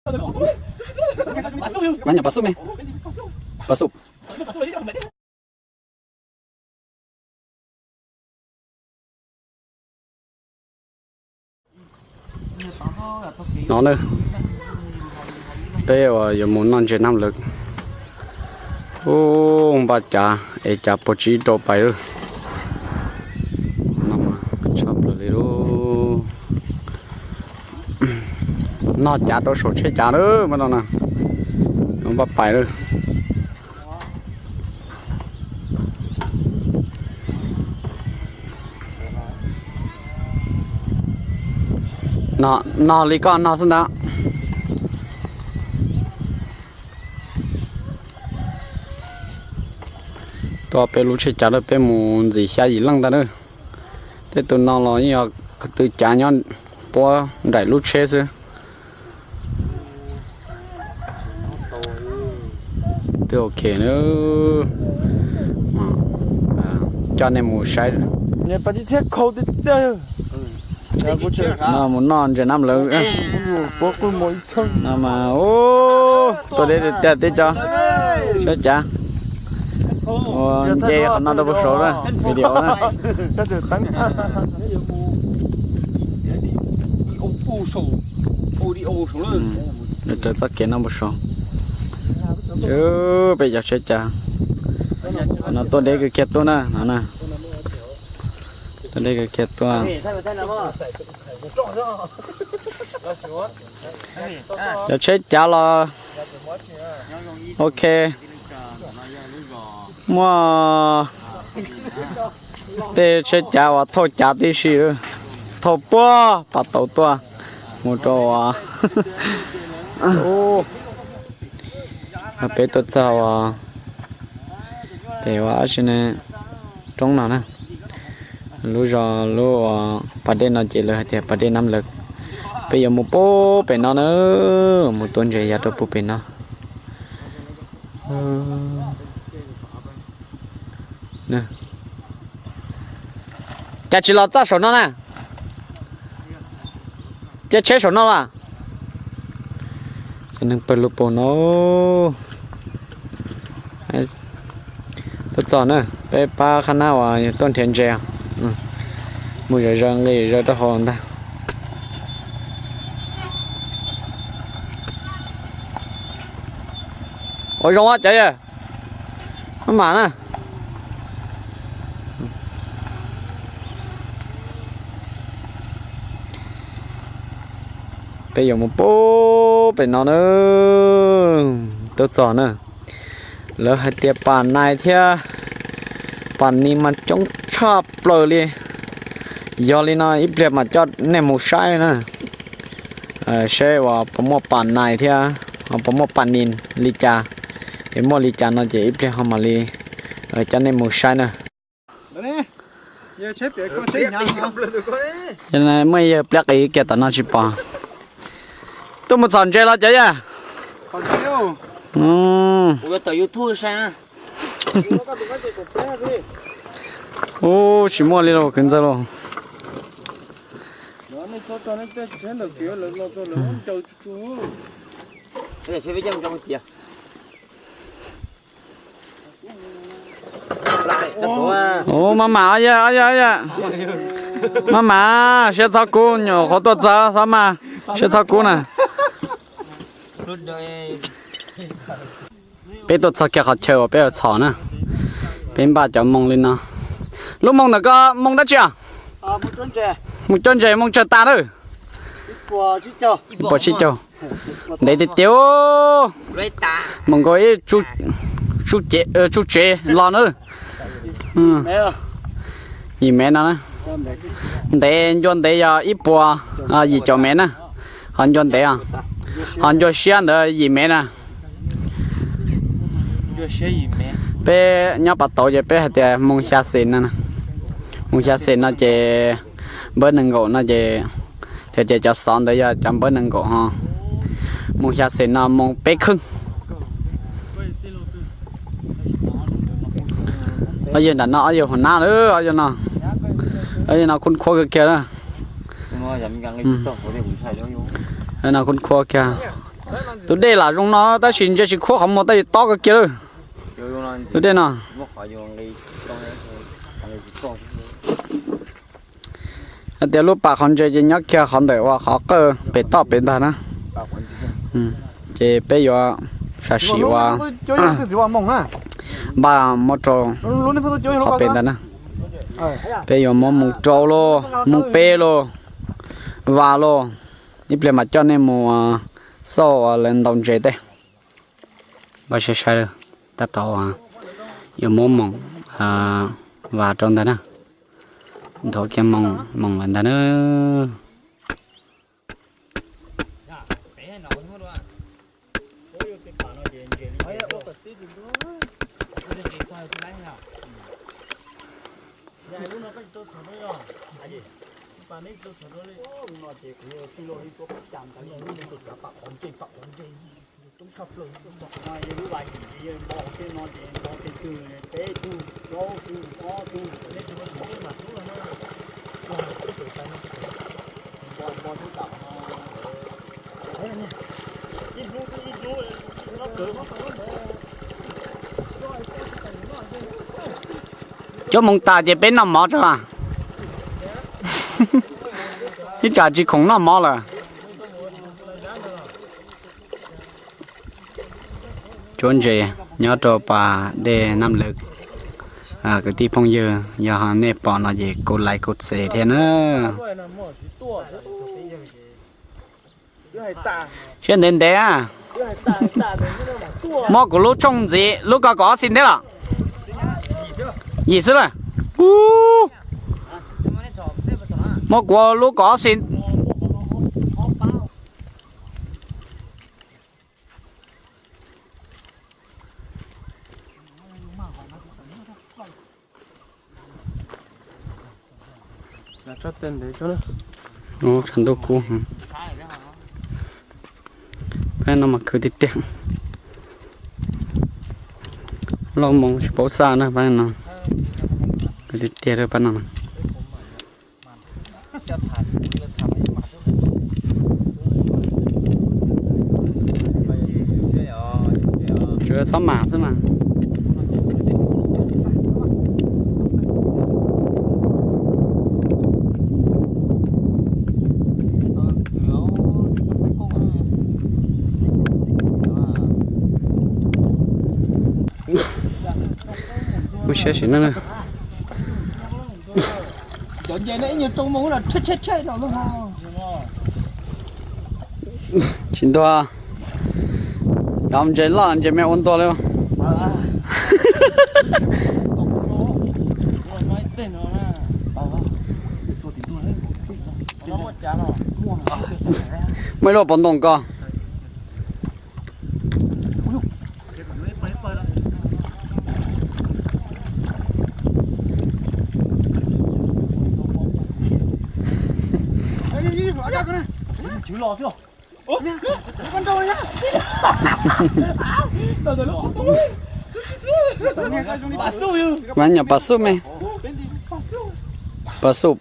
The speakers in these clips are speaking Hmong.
Mas nyuam pas xub me, pas xub. No na, peb uas yuav mus noj ntses naj lawm. Ub, npaj cav es cav puag tsis rau pais lawm. No mas tshaj plaws li lauj. Noj cav rau saum tsheb cav lawm mas no na. Npaj pais lawm. No, no li koj no xwb ntag. Tuaj peb lub tsheb cav lawm, peb mus ntxim xya yim leej ntag na. Tej tus no los yeej yog tus cav nyob puab nraim lub tsheb xwb. Twb ok na. Coj nej mus saib. Mus noj ntses nab lawv. No mas ub, tuaj deb tiag tib co. Saib cav ua nce qhov no rau puag saud na, video na. Raws txoj kev no puag saud. Peb cov tsheb cav no tuaj deb kawg kiag tuaj na no na. Tuaj deb kawg kiag tuaj. Cov tsheb cav los ok. Muaj tej tsheb cav uas thauj cav tib si, thauj puag pas tauv tuaj mus rau uas peb tuaj txog uas pem uas ab si ne, roob no na. Lub zos lub uas pas dej no ces lawv hais tias pas dej nab lawv. Peb yuav mus puag pem no na, mus tua ntses yav rau puag pem no. Cas tsis los txaj saum no na? Caij tsheb saum no as. Cov neeg pawg lug paus no. Tuaj txog na, peb pab qhab nab uas tuaj nrhiav ntses. Mus zom zaws nqi zom zaws rau hauv ntag. Ua zoo a cov yawg. Maj mam na. Peb yuav mus puag pem no na. Tuaj txog na. Lawv hais tias pas nais thiab pas nis mas coob tshaj plaws li. Yog li no ib pliag mam coj nej mus saib na. Saib uas puas muaj pas nais thiab puas muaj pas nis li cas. Es muaj li cas no ces ib pliag ho mam li coj nej mus saib na. Muaj yawg pliab qis kiag tom no tsis pom. Tuaj mus txhom ntses los cov yawg? Ub, tsis muaj li los kwv ntxawg los. Ub, maj mam, ob yawg, ob yawg, ob yawg. Maj mam, siab txhob kub, nyuam qhuav tuaj txog, txhob maj, siab txhob kub na. Peb tuaj txog kiag qhov chaw uas peb yuav txhom na. Peb npaj cov moo li no. Lub moo ntawm koj moo dab tsi os? Moo cuab ntses, moo tsawg tas lawm? Ib puas tsib caug. Ntev tiag tiag. Mus nkaus ib tsuj tsev los na. Yim mev no na. Ntev, ncua ntev yog ib puas yim caum mev na. Ho ncua ntev, ho ncua siab ntawd yim mev na. Peb nyob Pas Tauv ces peb hais tias moos xya xis no, moos xya xis no ces npawb nees nkaum no ces, thiab ces cov xov ntawd yog cov npawb nees nkaum ho. Moos xya xis no moos peb kheej. Ob yawg nram no ob yawg hua nab lawm, ob yawg no, ob yawg no khub khuab kawg kiag na. No khub khuab kiag. Tus dej lam zoo no tab sis ntsia tsis khuab qhov muag tab sis tob kawg kiag lawm. Tus dej no. Hais tias lub pas qhov ntses ces nyob kiag qhov ntawm uas qhov qawj pem toj pem ntag na. Ces peb yuav sam sim ua npaj muab rau qhov pem ntag na. Peb yuav muab moo rau lauj, moo peb lauj, vas lauj. Ib pliag mam coj nej mus xauj lawv ntaus ntses tej. Npaj sai sai, tab tom yuav muab moos vas rau ntag na. Nthuav kiag moos moos lawm ntag na. Cuab moos tas ces peb noj mov tso. Ib tsam tsis khoom noj mov lawm. Cuab ntses nyob rau pas dej Nam Lawm. Kwv tij phooj ywg, yog nej pom no ces kuv like kuv share thiab na. Siab ntev ntev. Muab kuv lub tshooj ntxiv, lub ko kaum ob xi thiab los? Yim xwb lawm. Muab kuv lub kaum ob xi. Tshav ntuj kub. Pab no mas khwv tiag tiag. Loj moo tsis paub xaj na pab no. Khwv tiag tiag pab no. Tsuas txhob mam xwb mas. Muaj siab sim neej. Tsis ntuag, yog ntses loj ntses me ua ntuag li. Muaj ib lub pov ntoo ko. Mas nyuam pas xub me. Pas xub.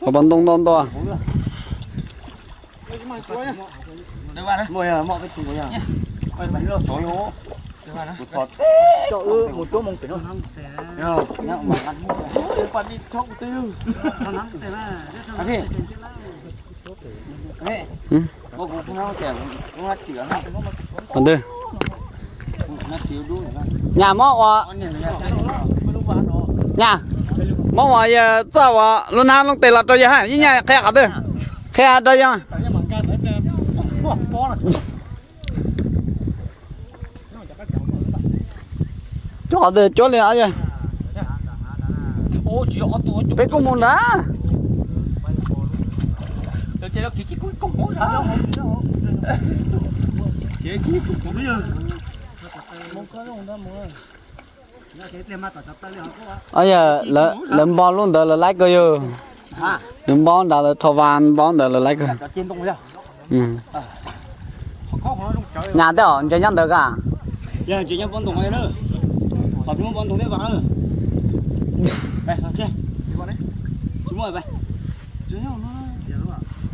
Ua pas ntoo nto nto. Qhov twg? Nyaj muab ua, nyaj muab ua yawg txoj uas lub hnab looj tes los rau yawg ha, yeej nyaj qhia qhov twg? Qhia rau yawg. Cov qhov twg cuab li os yawg? Peb kuj mus ntag. Os yawg, lawv npo lub ntawd lawv laib kawg yawg. Lawv npo nrad lawv tho vas npo ntawd lawv laib kawg. Nyaj tej os ntses nyob ntawd ka. Yog ntses nyob pob ntoo, qhov twg muaj pob ntoo thiab vas. Yog no, yog lub.